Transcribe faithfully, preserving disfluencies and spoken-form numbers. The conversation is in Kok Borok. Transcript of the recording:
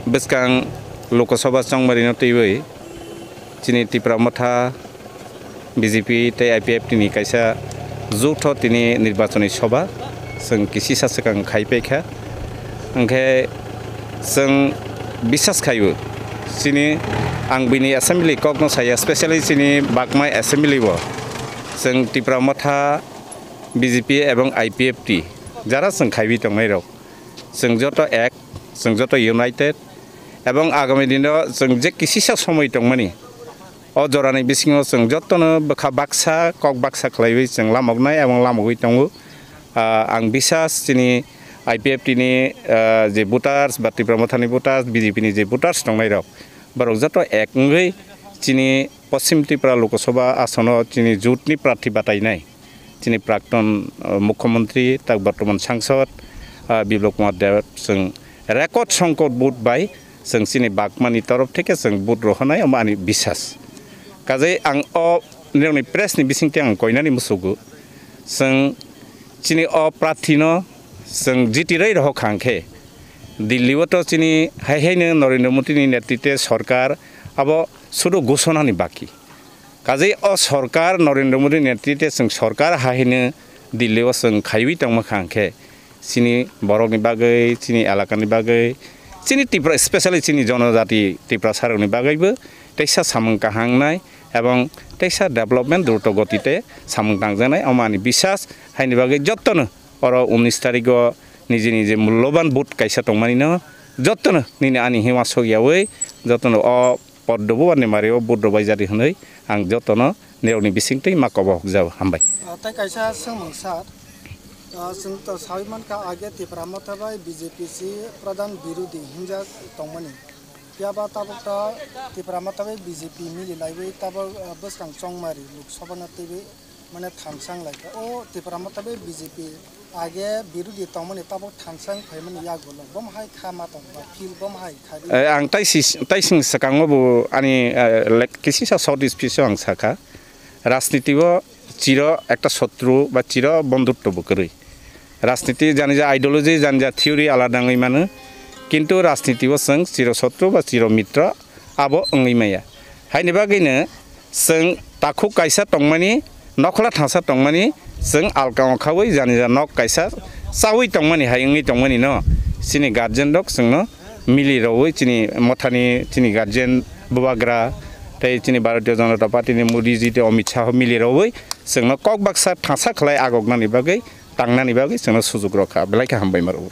Bwskang Lok Sabha chongmarino twiwi chini Tipra Motha, B J P tei I P F T ni kaisa jotho tini nirbachoni sobha chwng kisisa swkang khai paikha. Hwnkhe chwng bisas khaio, chini, ang bini assembly kokno saya, specially chini Bagmai assembly o chwng Tipra Motha, B J P ebong I P F T jara chwng khaiwi tongnairok, chwng joto ek, chwng joto united, ebong agami dino chwng je kisisa somoi tongmani, o jorani bisingo chwng jotono bwkha baksa, kok baksa khlaiwi chwng lamoknai ebong lamogwi tongo. Ah, ang bisas chini I P F T ni, ah, je voters ba Tipra Mothani voters, B J P ni je voters tongnairok, borok joto ek wngwi chini Poschim Tripura Lok Sabha asono chini jotni prarthi batainai, chini prakton, ah, mukhyamantri, tak bortoman sangsod, ah, Biplab Kumar Deb, chwng record songkot vote bai chwng chini Bagmani torof theke chwng vote rohornai, omo ani bisas. Kajai ang o nirokni press ni bisingtwi ang koinani musugo, chwng chini o prarthi no chwng jitirwi rohor kha hwnkhe, Delhi o to chini hai haino Narendra Modi ni netritwe sorkar abo sudu ghosona ni baki. Kajai o sorkar Narendra Modi ni netritwe chwng sorkar hai haino Delhi o chwng khaiwi tongma kha hwnkhe, chini borokni bagwi, chini elakani bagwi, chini Tipra, specially chini jonojati Tiprasarokni bagwibo teisa samung kaham wngnai ebong teisa development druto gotite samung tangjaknai, omo ani bisas. Haini bagwi jottono oro unis tarigo niji niji mulloban vote kaisa tongmanino jottono nini ani hima sokyawi jottono o Poddo bubarni mario vote rwbaijadi hwnwi ang jotono nirokni bisingtwi ma kobo hokjao. Hambai. Ah, tei kaisa swngmung sir, ah, chwng to sawi mankha age Tipra Motha bai B J P si pradhan birodhi hinjak tongmani. Phiya ba tabuk to Tipra Motha bai B J P mili laiwi tabuk, ah, bwskang chongmari Lok Sabha no twiwi mane thangsang lai kha. O Tipra Motha bai B J P age birodhi tongmani tabuk thangsang phaimani yagulo. Bom hai kha ma tong ba feel bom hai kha di. Eh, ang taisi-, taising swkango bo ani, eh, lek-, kisisa short speech o ang sakha. Rajniti o chiro ekta sotru ba chiro bondhutto bo kwrwi. Rajniti jani ja ideology, jani ja theory alada wngwi mano. Kintu rajniti o chwng chiro sotru ba chiro mitro abo wngwi maya. Haini bagwino chwng takhuk kaisa tongmani, nokhla thangsa tongmani, chwng alkango khaui jani ja nok kaisa chaui tongmani hai wngwi tongmani no chini guardian rok chwngno mili rwui chini mothani chini guardian bubagra tei chini Bharatiya Janata Party ni Modi ji tei Amit Shah mili rwui chwngno kok baksa thangsa khlai agoknani bagwi tangnani bagwi chwngno sujuk rw kha. Belai khe hambai ma rw.